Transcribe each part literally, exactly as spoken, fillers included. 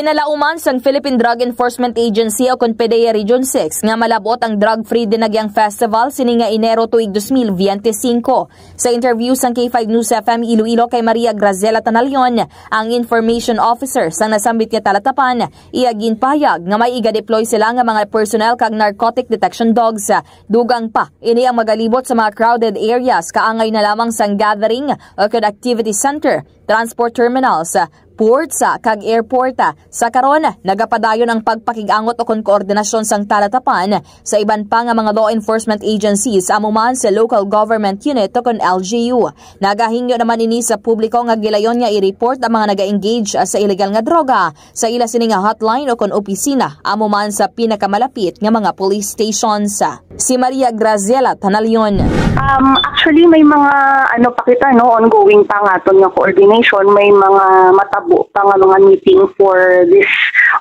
Nalauman sang Philippine Drug Enforcement Agency o kon PDEA Region six nga malab-ot ang drug-free Dinagyang Festival sini nga Enero tuig dos mil biyente singko. Sa interview sang K five News F M Iloilo kay Maria Graziela Tanalion, ang information officer sang nasambit nga talatapan, iya ginpahayag nga may iga-deploy sila nga mga personnel kag narcotic detection dogs. Dugang pa, ini ang magalibot sa mga crowded areas kaangay na lamang sang gathering o kon activity center, transport terminals, ports, ah, kag airport. Sa karon, nagapadayon ang pagpakig-angot o kon koordinasyon sang talatapan sa iban pa nga mga law enforcement agencies, amo man sa local government unit o kon L G U. Nagahingyo naman ini sa publiko nga gilayon nga i-report ang mga naga-engage, ah, sa illegal nga droga sa ila sini nga hotline o kon opisina, amo man sa pinakamalapit nga mga police stations. Si Maria Graziela Tanalion. Um, actually, may mga, ano pa kita, no, ongoing pa nga aton nga coordination. May mga matabo pa nga mga meeting for this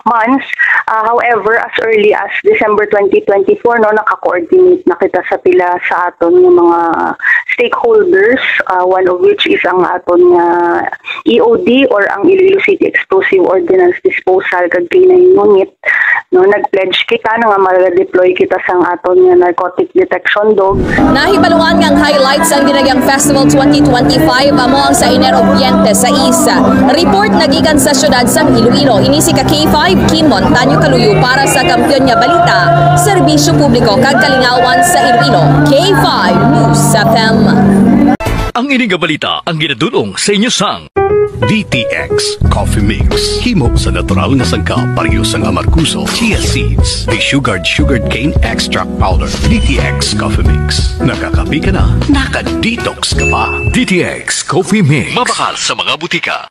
month. Ah, however, as early as December twenty twenty-four, no, naka-coordinate na kita sa pila sa aton nga mga stakeholders, ah, one of which is ang aton nga E O D or ang Iloilo City Explosive Ordnance Disposal kag K nine Unit. No, nag-pledge kita na nga mag-deploy kita sang aton nga narcotic detection dog. Nahibaluan nga ang highlight sang Dinagyang Festival twenty twenty-five amo ang sa Enero biyente sais. Report na gikan sa siyudad sang Iloilo. Ini si ka K five, Kim Montaño Kaluyo para sa Kampiyon nga Balita, Serbisyo Publiko kag Kalingawan sa Iloilo, K five News F M. Ang ini nga balita ang ginadul-ong sa inyo sang D T X Coffee Mix. Himo sa natural nga sangkap, pareho sang amargoso, chia seeds, desugared sugarcane extract powder. D T X Coffee Mix. Nakakape ka na, naka-detox ka pa. D T X Coffee Mix. Mabakal sa mga butika.